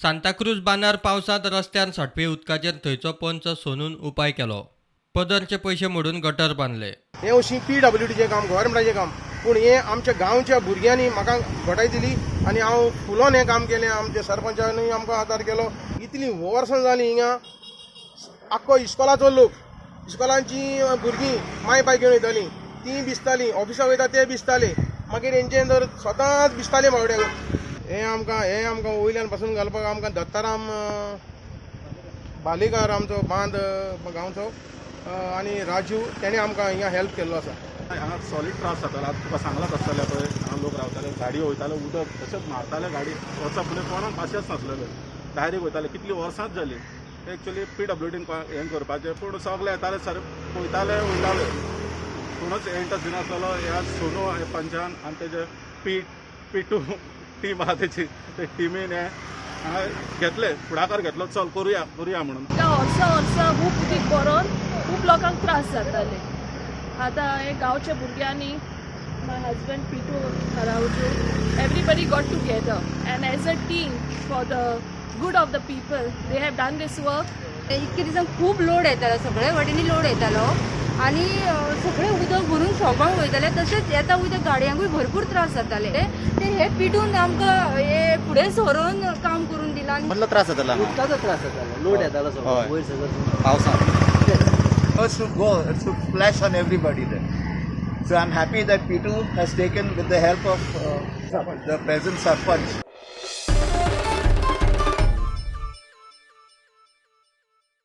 सांताक्रूज बांदार पावसांत रस्त्यार सांठपी उदकाचेर थंयचो पंच सोनून उपाय केलो. पदरचे पयशे मोडून गटर बांदले. हें अशी पीडब्ल्यूडीचें काम, गव्हर्मेंटाचें काम, पूण हें आमच्या गांवच्या भुरग्यांनी म्हाका घटाय दिली आनी हांव फुलोन हें काम केलें. आमच्या सरपंचानूय आमकां आदार केलो. इतलीं वर्सां जालीं हिंगा आख्खो इस्कोलाचो लोक, इस्कोलांची भुरगीं माय पाय घेवन वयतालीं, तीं भिजतालीं, ऑफिसाक वयता ते भिजताले, मागीर हेंचे तर सदांच भिजताले बावड्याक. हें आमकां वयल्यान पासून घालपाक आमकां दत्ताराम बालेकार, आमचो बांद गांवचो, आनी राजू, तेणें आमकां हिंगा हेल्प केल्लो आसा. हांगा सॉलीड त्रास जातालो. आतां तुका सांगलां तशें जाल्यार पळय, हांगा लोक रावताले, गाडयो वयताले, उदक तशेंच मारताले. गाडी वचप म्हणजे कोणाक पाशेंच नासलेलें, डायरेक्ट वयताले. कितलीं वर्सांच जालीं. एक्चुली पीडब्ल्यूडीन हें करपाचें, पूण सगळे येताले सर, पळयताले, वयताले, कोणूच इंट्रस्ट दिनासलेलो. ह्या सोनू पंचान आनी तेजे पी टू टीम आहा तेची, ते टिमीन हें हांगा घेतलें, फुडाकार घेतलो, चल करुया करुया म्हणून. त्या वर्सां वर्सां खूब उदीक भरोन खूब लोकांक त्रास जाताले. आतां हे गांवच्या भुरग्यांनी, my husband Pitu Araujo, everybody got together and as a team, for the good of the people, they have done this work. इतके दिसान खूब लोड येतालो, सगळे वटेनी लोड येतालो आनी सगळें उदक भरून शॉपांक वयताले. तशेंच येता उदक गाडयांकूय भरपूर त्रास जाताले. ते हे पिटून आमकां हे फुडें सरून काम करून दिलां आनी म्हणलो त्रास जातालो हांगा. उदकाचो त्रास जातालो, लोड येतालो सगळो वयर सगळो. पावसात. It should go, it should splash on everybody there. So I'm happy that P2 has taken, with the help of the present Sarpanch.